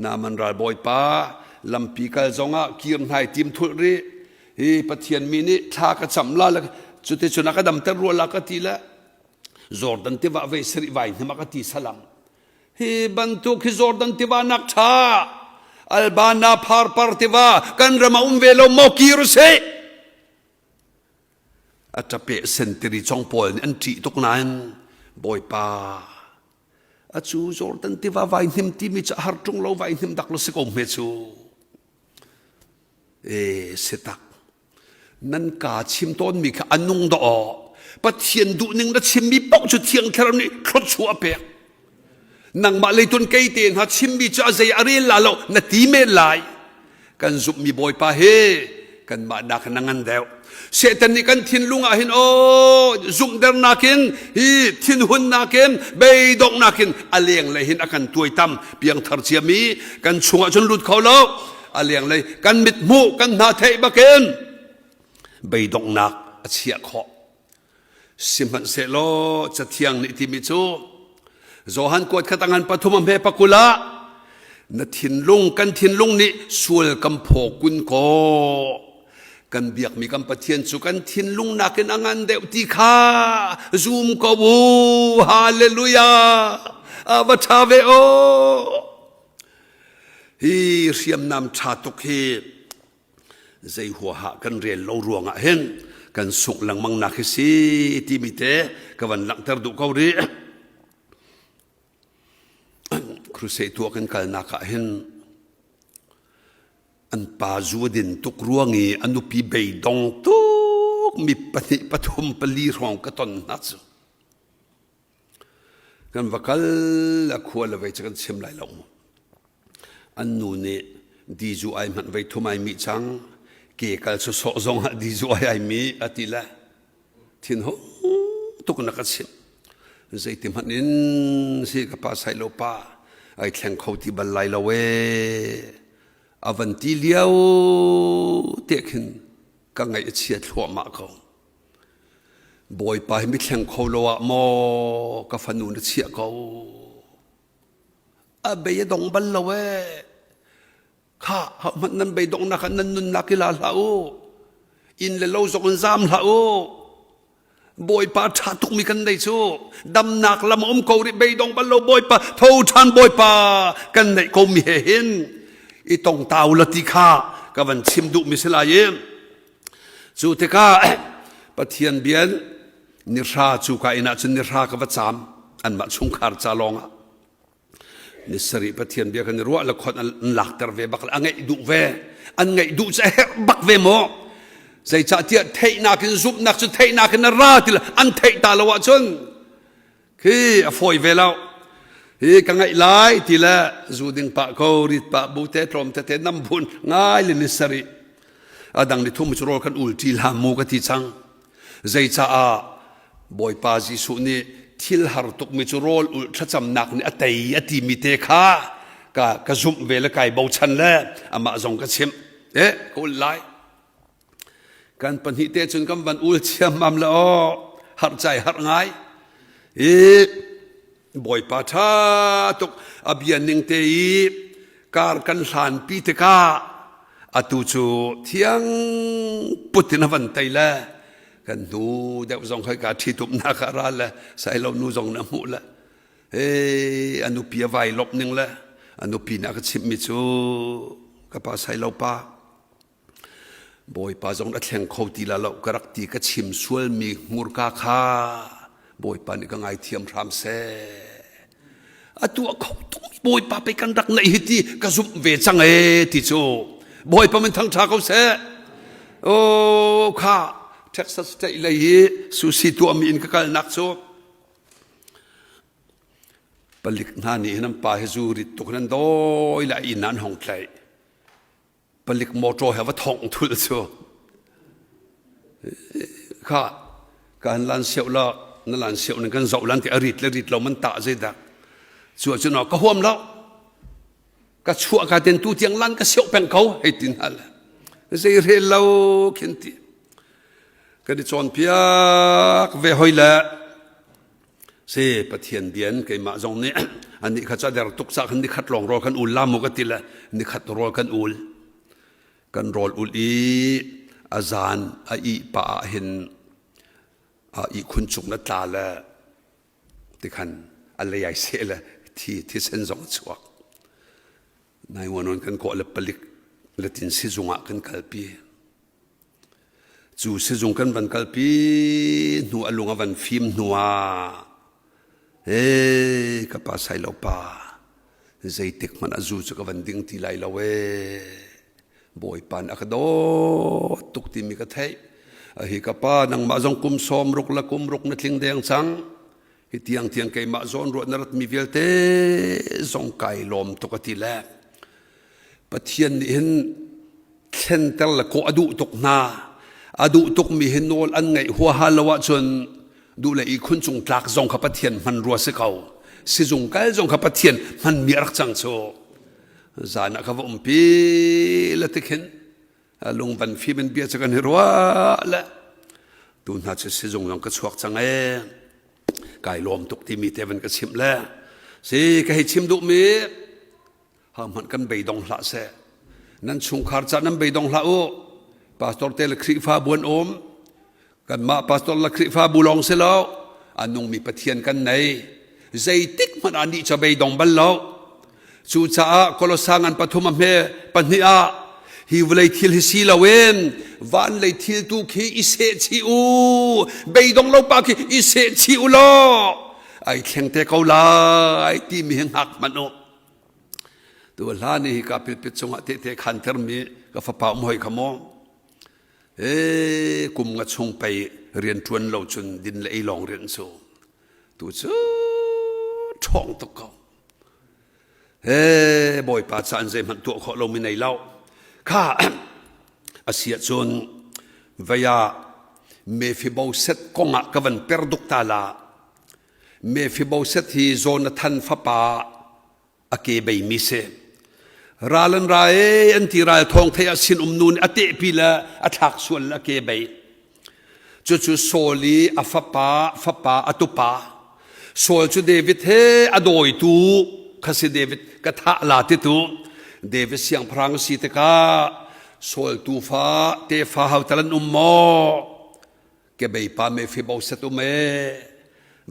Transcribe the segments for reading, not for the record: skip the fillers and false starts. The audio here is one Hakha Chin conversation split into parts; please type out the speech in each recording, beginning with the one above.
Naaman ralbawipa lampi kal zongah kir hnai tim thulh rih. Hi Pathian mi nih thla ka cam la le cuticun a ka damter rua la ka ti le Jordan tiva vei sarih vai hnim a ka ti salam. Hi bantuk hi Jordan tiva nak ṭha Albana pharpar tiva kan ram a um ve lo maw kir usih. A ṭape sentiri cong pawl nih an ṭih tuk nain Bawipa a cu Jordan tiva vai hnim timi cu a har ṭung lo vai hnim dak lo si ko hme cu. E si tak. Nan ka chim tawnmi kha a nung dawh aw. Pathian duhning na chimmi paoh cu Thiang Thlarau nih thluachuah a pek. Nangmah leitun kei te hna chimmi cu a zei a rel la lo na ti men lai. Kan zumhmi Bawipa he kanmah nak na ngan deuh. Satan nih kan thinlung ah hin aw zumhdernak in hi thinhunnak in beidonghnak in a lenglei hin a kan tuaitam piangthar ciami kan chungah cun lut kho lo a lenglei kan mit hmuh kan hna theih bakin beidonghnak a chiah khawh Sihmanhsehlaw Cathiang nih timi cu Johan kuat khat a ngan pathum a hme pakul ah na thinlung kan thinlung nih sual kan phaw kun kaw kan biakmi kan Pathian cu kan thinlung nakin a ngan deuh ti kha zum ko u hallelujah a va ṭha ve aw hi hriamnam ṭha tuk hi zei huaha kan rel lo ruangah hin kan sungh lengmang nak hi si timi te ka van langhter duh ko rih. Crusade tuah kan kalnak ah hin an pa zu a din tuk ruang i a nupi beidong tuk mi pahnih pathum pali hrawng ka ton hna cu kan va kal a khua le vei cu kan chim lai lo mu An nu nih dizu ai hmanh vei thum ai mih cang. Ke kal sawsawh zong ah dizu ai ai mih a ti le thinhung tuk na ka chimh. Zeiti hmanh in si ka pa sai lo pa ai thleng kho ti bal lai lo ee. A van ti lio te khin ka ngaih a chia thluahmah ko. Bawipa hi mi thleng kho lo ah maw ka fanu na chiah ko. A bei a dong bal lo ee. Kha hmanh nan beidonghnak ah nan nunnak i la hlah u. Inn le lo zong in zaam hlah u. Bawipa ṭha tukmi kan nei cu. Damnak lam a um ko rih beidong bal lo Bawipa tho ṭhan Bawipa kan neih ko mi he hin i tong tau la ti kha ka van chim duhmi si lai i cu tikah Pathian bian nihra cu ka inn ah cun nihra ka va caam anmah chungkhar ca lawngah ni sarih Pathian bia kan i ruah le khon an lakter ve bak le a ngaih duh ve an ngaih duh cu a herh bak ve maw zeicahtiah theihnak in zumhnak cu theihnak in a ra ti an theih ta lo ahcun khi a fawi ve lo hi ka ngaih lai ti le zu ding pah ko rit pah bu te tlawm tete nam bun ngai le ni sarih a dang ni thum cu rawl kan ul ṭi hlah mu ka ti cang Zeicaah Bawipa Jesuh nih thil har tukmi cu rawl ulh thlacamnak nih a tei a timi te kha ka, ka zumh ve le kai bochan le amah zong ka chimh. Eh, ka ul lai. Kan pahnih te cun kan van ul chiammam le aw, harh cai harh ngai. I Bawipa ṭha tuk a bia ning te i kar kan hlanpi tikah atu cu thiang put in a van tei le kan hnu deuh zong hoi ka ṭhitumnak ah ra le sailo nu zong na hmuh le hei a nupi a vai lop ning le a nupi nih a ka chimhmi cu ka pa sailo pa Bawipa zong a thleng kho ti la lo ka rak ti ka chim sualmi hmurka kha Bawipa nih ka ngaithiam hram seh. Atu a kho tung Bawipa pei kan rak neih hi ti ka zumh ve cang ee ti cu Bawipa min thangṭha ko seh. Oh kha Texas State lei hi sushi tuahmi in ka kalnak cu palik hna nih hin an pa hi zu rit tuk in an dawi le a inn ah an hong tlaih. Palik motor he va thongh thul cu kha kan lan seuh la na lan seuh ning kan zoh lan ti a rit le rit lo man tah zeidah cu ahcun ka huam lo ka chuah ka ten tu tiang lan ka seuh peng ko hei tin hal zei rel lo khin ti kan i cawnpiak ve hoi le. Si Pathian bian keimah zong nih anih kha ca der tuk ca khan nikhat lawng rawl kan ul la mu ka ti le nikhat rawl kan ul. Kan rawl ul i a zan a ih pa ah hin a ihkhun cung na tla le tikhan a lei ai seh le thi thisen zong a chuak. Nai wanon kan kawh le palik latin sizung ah kan kalpi. Cu sizung kan van kalpi hnu a lung a van fim hnu ah ee ka pa sai lo pa zeitik hmanh a zu cu ka van ding ti lai lo ee Bawipa nih a ka dawt tuk timi ka theih. Hi ka pa nangmah zong kum sawm ruk le kum ruk na tling deng cang. Hi tiang tiang keimah zawn ruah na ratmi vialte zong kai lawm tuk a ti le Pathian nih hin thlenter le kawh a duh tuk hna. A duh tukmi hi nawl an ngaih huaha lo ahcun duh le ihkhun cung tlak zong kha Pathian hman rua si ko. Sizung kal zong kha Pathian hmanmi a rak cang cu. Zan ah ka va umpi le tikhin lung van fim in bia cu kan i ruah le tu hna cu sizung zong ka chuak cang ee. Kai lawm tuk timi te van ka chimh le si ka hei chim duhmi hmanh kan beidong hlah seh. Nan chungkhar ca nan beidong hlah u. Pastor te le Khrihfabu an um. Kanmah pastor le Khrihfabu lawng si lo. A nungmi Pathian kan nei. Zeitik hmanh ah nih cu beidong bal lo. Cucaah Kolosa ngan pathum a hme pahnih ah hi vawlei thil hi si loin van lei thil tu khi i seh chih u beidong lo pa khi i seh chih u law ai thleng te ko lai timi hi hngak hmanh u Tu hla ni hi ka pilpit cungah tehte khan termi ka fapa um hoi kha maw. E kum nga chung pei rian ṭuan lo cun din le ei lawng rian cu. Tu cu ṭhawng tuk ko. E Bawipa caan zeihmanh tuah khawh lomi nei lo. Kha a si ahcun vei ah Mephibosheth kong ah ka van per duk ta la. Mephibosheth hi Jonathan fapa a ke beimi si. Ral an ra e an ti ral thawng thei ah sin um nu nih a tehpi le a thlak sual le a ke bei. Cucu Saul i a fapa fapa a tupa. Saul cu David he a dawitu kha si David ka thah la titu David siangpahrang a si tikah Saul tufa tefa hau tal an um maw? Kebei pa Mephibosheth um ee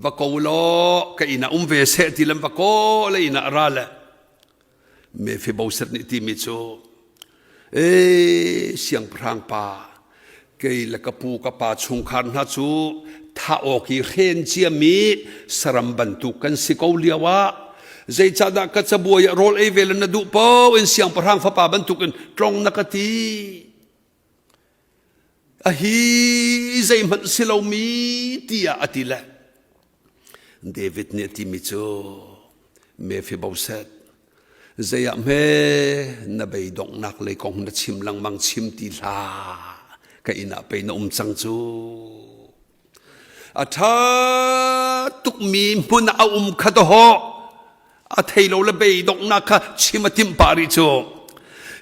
va ko law ka inn ah um ve seh ti lam va ko le inn ah ra le Mephibosheth nih timi cu ee siangpahrang pa kei le ka pu ka pa chungkhar hna cu thah awk i hren ciami saram bantuk kan si ko lio ah zeicahdah ka cabuai ah rawl ei ve le na duh paoh in siangpahrang fapa bantukin tlong na ka ti A hi zeihmanh si lomi tiah a ti le David nih a timi cu Mephibosheth zei ah hme na beidonghnak lei kong na chim lengmang chim ti hlah ka inn ah pei na um cang cu A ṭha tukmi hmun ah a um kha dawhawh a thei lo le beidonghnak kha chim a timh pah rih cu.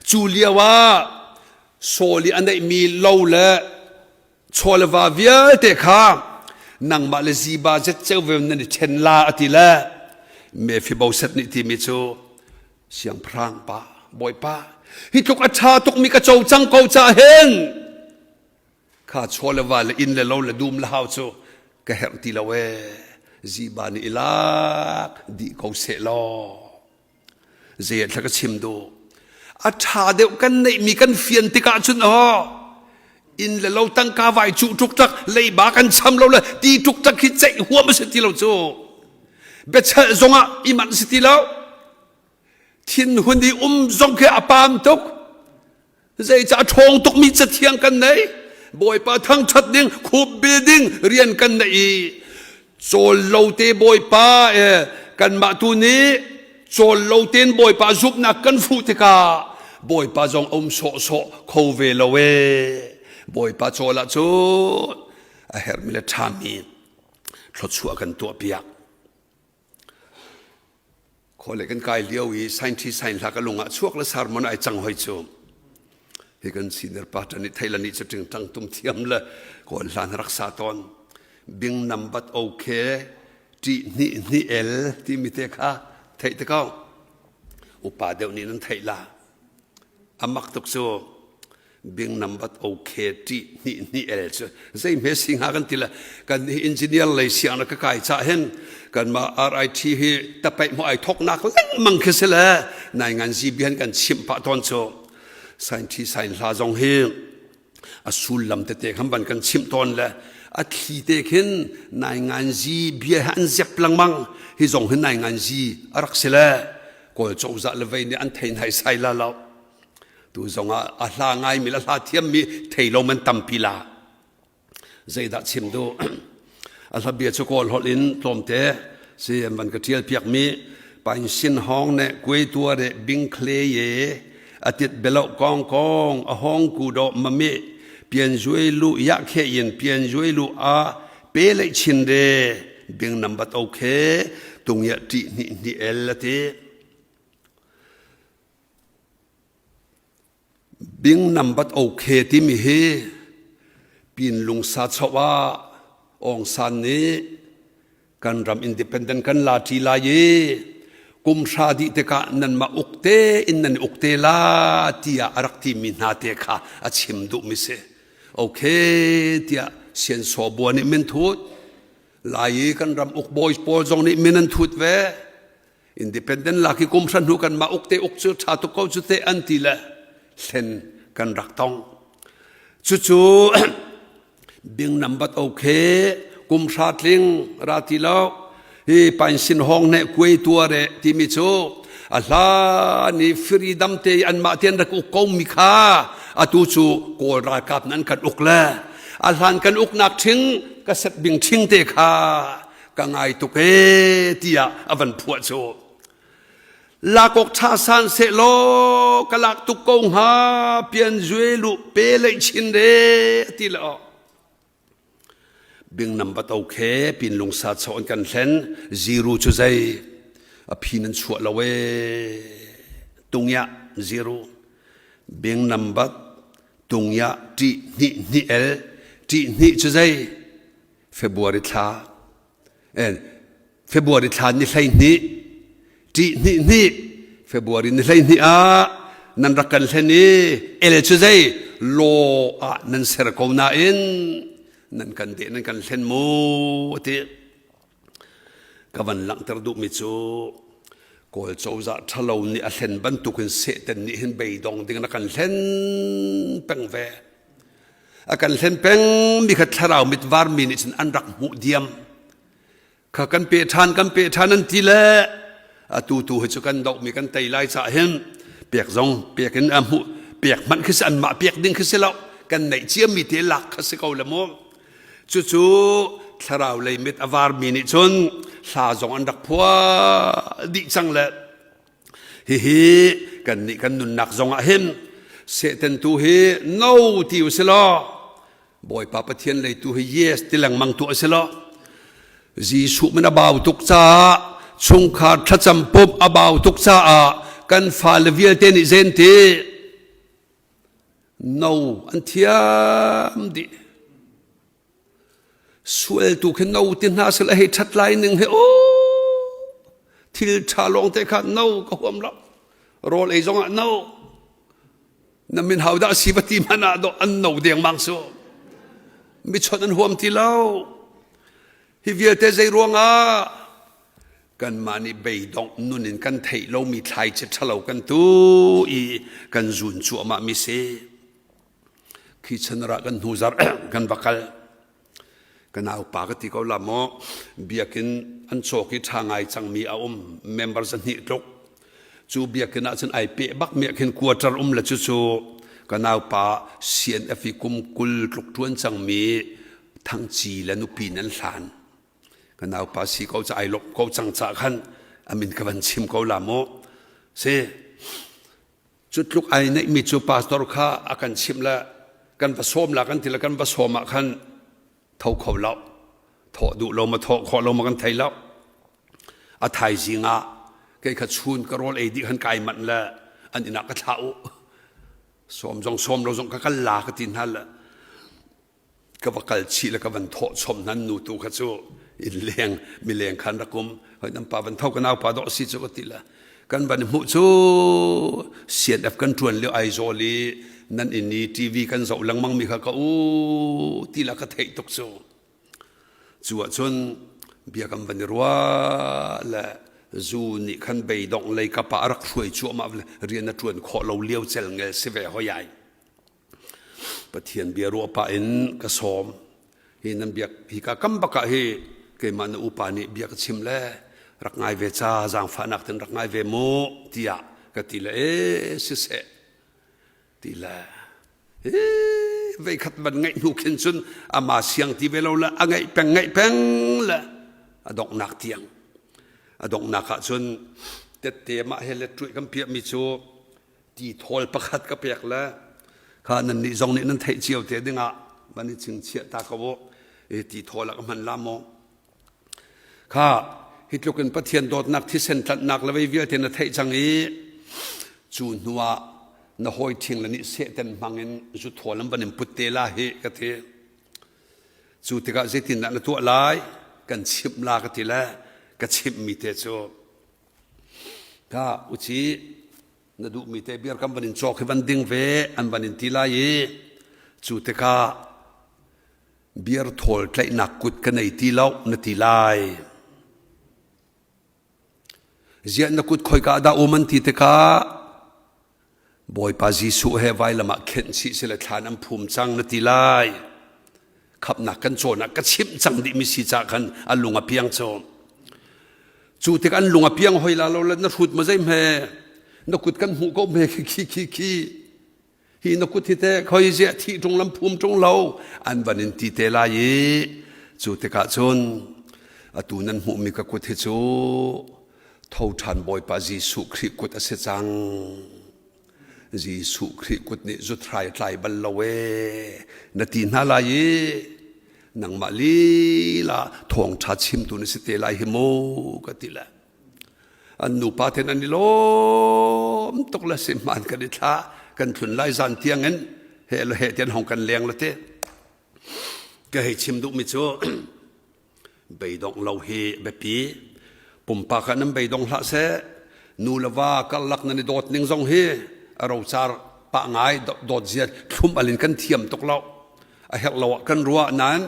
Cu lio ah Saul i a neihmi lo le chaw le va vialte kha nangmah le Ziba zetceu ve nan i ṭhen la a ti le Mephibosheth nih timi cu siangpahrang pa bawipa hi tluk a ṭha tukmi ka co cang ko ca hin Kha chaw le va le inn le lo le dum le hau cu ka herh ti lo ee. Ziba nih i lak dih ko seh law. Zei thla ka chim duh. A ṭha deuh kan neihmi kan fian tikah cun aw inn le lo tangka vai cuh ṭukṭak leiba kan cham lo le ti ṭukṭak hi ceih huam a si ti lo cu. Biachalh zongah i manh si ti lo. Thinhun i um zong khi a paam tuk. Zeicah a ṭhawng tukmi cathiang kan nei? Bawipa thangṭhat ding, khup bil ding rian kan nei i cawl lo te Bawipa eh, kanmah tu nih cawl lo tein Bawipa zumhnak kan fuh tikah Bawipa zong a um sawhsawh kho ve lo ee. Bawipa cawl ahcun a herhmi le ṭhami thluachuah kan tuahpiak. Khawle kan kai lio i scientist sign hla ka lung ah chuak le sermon ai cang hoi cu. Hi kan senior pastor nih theila nih cu tingtang tum thiam le kawl hlan rak sa tawn. Bing nambat okay. Ṭih hnih hnih el timi te kha theih te ko. Upa deuh nih nan theih la. A mak tuk cu bing nambat okay ṭih hnih hnih el cu zei hme si hnga kan ti le kan hi engineer lei siang na ka kai cha hin kan mah RIT hi tapaih mu ai thoknak lengmang khi si le nai ngan zi bian kan chimh pah tawn cu scientist sain hla zong hi a sullam tete khan van kan chimh tawn le a thli te khin nai ngan zi bia he an zep lengmang hi zong hi nai ngan zi a rak si le kawl cozah le vei nih an thei nai sai la lo tu zong ah a hla ngai mi le hla thiam mi thei lo man tampi la Zeidah chim duh? A hla bia cu Kawl holh in tlawmte si an van ka ṭial piakmi pain sin hawng ne kuai tua re bing khle ye atit belo kong kong a hong ku do mame pian zui lu ya khe yin pian zui lu a pe le chin re bing nambat okay tung ya ti ni ni el ati Bing nambat okay timi hi Pinlungsa choh ah Aung San nih kan ram independent kan la ṭi lai i kum hra dih tikah nanmah uk te in nan i uk te la tiah a rak timi hna te kha a chim duhmi si. Okay tiah Siansaw bua nih min thut, Lai i kan ram uk bawi pawl zong nih min an thut ve. Independent lak i kum hra hnu kan mah uk te uk cu ṭha tuk ko cu te an ti le hlen kan rak tong. Cucu bing nambat okay kum hra tling ra ti lo hi pain sin hong ne kuai tuare timi cu a hlan i freedom te an mah te an rak uk ko mi kha atu cu kawl ralkap nan kan uk le a hlan kan uknak ṭhing ka set bing ṭhing te kha ka ngai tuk ee tiah a van phuah cu lakok ṭha san seh law ka lak tuk ko hnga pian zue lu pe lei chin re ti le aw bing nam bat khe pin lungsa chawn kan hlen ziru cu zei a phi nan chuah lo e tungya ziru bing nam bat tungya ṭi hnih hnih el ṭi hnih cu zei February thla February thla ni 12 ṭih hnih hnih February ni 12 ah nan rak kan hlen i el cu zei law ah nan ser ko nain nan kan deh nan kan hlen mu ti ka van langhter duhmi cu Kawl cozah ṭhalo nih a hlen bantukin Satan nih hin beidong ding na kan hlen peng ve. A kan hlen peng mi kha thlarau mit varmi nih cun an rak hmuh diam. Kha kan pe ṭhan kan pe ṭhan an ti le atu tu hi cu kan dohmi kan tei lai caah hin pek zong pek in a hmuh pek hmanh khi si anmah pek ding khi si lo kan neih ciami te lak kha si ko le mu. Cucu thlarau lei mit a varmi nih cun hla zong an rak phuah dih cang le hihi kannih kan nunnak zong ah hin Satan tu hi no ti u si law Bawipa Pathian lei tu hi yes ti lengmang tu a si law Jesuh min a bau tuk caah chungkhar thlacam pumh a bau tuk caah kan fale vialte nih zen ti No an thiam dih. Sual tu khi no ti hna sel a hei ṭhat lai ning hi aw thil ṭha lawng te kha no ka huam lo. Rawl ei zong ah no. Na min hau dah si va ti hmanh ah dawh an no dengmang su. Mi chawnh an huam ti lo. Hi vialte zei ruangah kanmah nih beidongh nun in kan theih lomi thlaici ṭhalo kan tu i kan zun cuahmah mi si. Khi chanara kan hnu zarh kan va kal. Ka naupa ka ti ko la maw biakinn an cawk i ṭha ngai cangmi a um member zahnih tluk. Cu biakinn ah cun ai peh bak mi ah khin quarter um le cucu ka naupa CNF i kum 20 tluk ṭuan cangmi Thangci le nupi nan hlan. Ka naupa si ko ca ai lawmh ko cang ca khan a min ka van chim ko la mu. Si cu tluk ai neihmi cu pastor kha a kan chimh le kan va sawm la kan ti le kan va sawm ah khan tho kho lo thawh duh lo ma thawh khawh lo ma kan thei lo a thaizing ah kei kha chun ka rawl ei dih khan kai manh le an inn ah ka thlah u sawm zong sawm lo zong ka kal la ka ti hna le ka va kal chih le ka van thawh chom hna nu tu kha cu. Inn leng mileng khan rak um. Hoi nan pa van tho ka nau pa dawh si cu ka ti la. Kan van hmuh cu CNF kan ṭuan lio Aizawl i nan inn i TV kan zoh lengmang mi kha ka u ti la ka theih tuk cu. Cu ahcun bia kan van i ruah le zu nih khan beidongh lei kap ah a rak hruai cuahmah rian a ṭuan khawh lo lio celngel si ve hoi ai. Pathian bia ruah pah in ka sawm. Hi nan biak hika kam bak ah hi keimah na upa nih bia ka chim le rak ngai ve ca zaangfahnak ten rak ngai ve mu tiah ka ti le e siseh ti le veikhat van ngaih hnu khin cun ama siang ti ve lo le a ngaih peng ngaih peng le a donghnak tiang a donghnak ah cun tette mah he le ṭuih kan piahmi cu ti thawl pakhat ka pek le kha nan nih zong nih nan theih cio te dingah van i chingchiah ta ko u ti thawl ah ka hman la maw Kha hi tluk in Pathian dawtnak thisen tlanhnak le vei vialte na theih cang i cu hnu ah na hawi ṭhing le nih sehten hmang in zuthawl an van in put te la hi ka ti. Cu tikah zeitindah na tuah lai? Kan chimh la ka ti le ka chimhmi te cu ka uci na duhmi te beer kan van in cawk hi van ding ve an van in ti lai i cu tikah Beer thawl tlaihnak kut ka nei ti lo na ti lai. Ziah na kut khoika dah um an ti tikah Bawipa Jesuh he vailam ah khenh chih sile thlan an phum cang na ti lai. Khapnak kan cawn ah ka chimh cang dihmi si cah khan a lung a piang cu. Cu tik an lung a piang hoi la lo le na hrut ma zei hme na kut kan hmuh ko hme khi khi khi khi Hi na kut hi teh khoi ziah thih ṭung lam phum ṭung lo an van in ti te lai i cu tikah cun atu nan hmuhmi ka kut hi cu tho ṭhan Bawipa Jesuh Khrih kut a si cang. Jesuh Khrih kut nih zuthrai tlai bal lo ee na ti hna lai i nangmah lila thawngṭha chimtu na si te lai hi mu ka ti le. An nupa ten an i lawm tuk le si hmaan kan i thlah kan tlun lai zan tiang in he le he tian hong kan leng le te ka hei chim duhmi cu beidongh lo hi biapi pumpak ah nan beidong hlah seh nu le va karlak nan i dawt ning zong hi a rocar pah ngai dawt zia thlum al in kan thiam tuk lo a herh lo ah kan ruah nain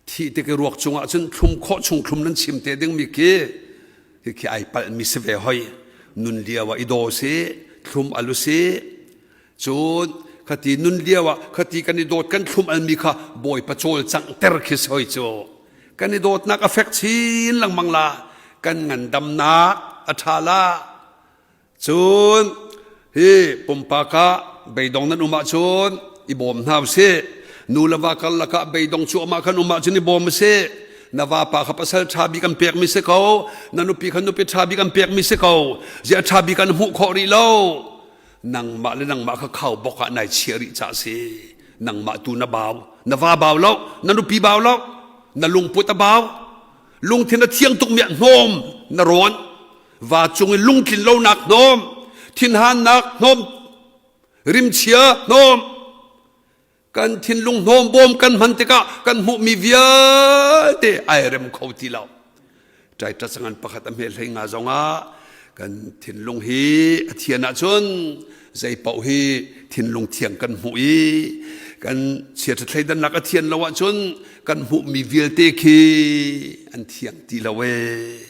Thih tik i ruak cungah cun thlum khawh chung thlum nan chim te dingmi khi hi khi ai palhmi si ve hoi. Nun lio ah i daw si, thlum al u si. Cun khati nun lio ah khati kan i dawt kan thlum almi kha Bawipa cawlcangh ter khi si hoi cu. Kan i dawtnak a fek chin lengmang la. Kan ngandamnak a ṭha la. Cun hi pumpak ah beidong nan um ahcun i bawm hna usih. Nu le va karlak ah beidong cuahmah kan um ahcun i bawm usih. Na vapa kha pasal ṭha bik an pekmi si ko. Na nupi kha nupi ṭha bik an pekmi si ko. Ziah ṭha bik an hmuh khawh rih lo. Nangmah le nangmah kha khaubawk ah nai chiah rih cah si. Nangmah tu na bau. Na va bau lo. Na nupi bau lo. Na lungput a bau. Lungthin a thiang tukmi ah hnawm na rawn. Va cung i lungtlin lonak hnawm, thinhannak hnawm, rimchia hnawm, kan thinlung hnawm bawm kan hman tikah kan hmuhmi vialte ai rem kho ti lo. Ṭaiṭa ngan pakhat a hme hlei nga zongah kan thinlung hi a thian ahcun zei paoh hi thinlung thiang kan hmuh i kan chiaṭha thleidannak a thian lo ahcun kan hmuhmi vialte khi an thiang ti lo ee.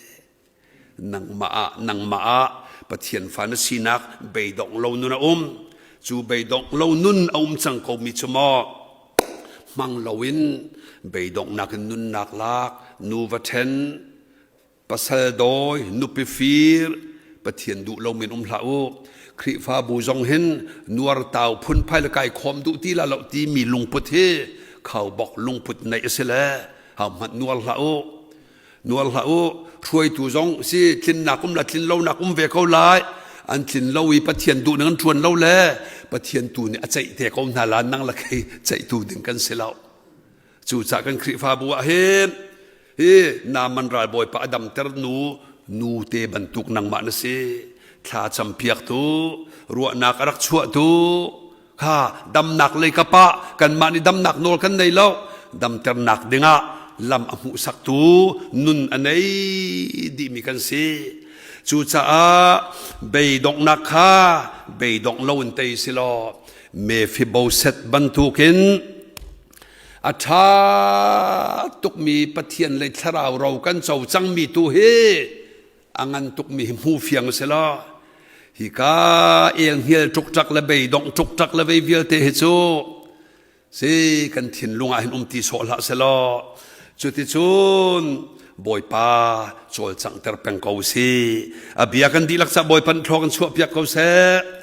Nangmah ah nangmah ah Pathian fa na sinak beidongh lo nun a um. Cu beidongh lo nun a um cang komi cu maw hmang loin beidonghnak in nunnak lak, nuva ṭhen, pasal dawi, nupi fir, Pathian duh lo men um hlah u. Khrihfabu zong hin nuartau phunphai le kai khawm duh ti la lo timi lungput hi khaubok lungput neih a si le hau hmanh nuar hlah u. Nuar hlah u, hruaitu zong si tlinnak um la tlin lonak um ve ko lai. An tlin lo i Pathian duh ning an ṭuan lo le Pathian tu nih a ceih te ko hna la nang la khei ceihtu ding kan si lo. Cucaah kan Khrihfabu ah hin hi Naaman ralbawipa a damter nu nu te bantuk nangmah na si. Thla campiaktu, ruahnak a rak chuahtu, kha damnak lei kap ah kanmah nih damnak nawl kan nei lo damternak dingah lam a hmuhsaktu nun a nei dihmi kan si. Cucaah beidonghnak kha beidongh loin tei si law Mephibosheth bantukin a ṭha tukmi Pathian lei thlarau ro kan co cangmi tu hi a ngan tukmi hi hmu fiang si law hika elhnial ṭukṭak le beidongh ṭukṭak le vei vialte hi cu si kan thinlung ah hin um ti sawh hlah selaw cuticun Bawipa cawlcanghter peng ko si a bia kan dihlak ca Bawipa nih thlawk in chuahpiak ko seh.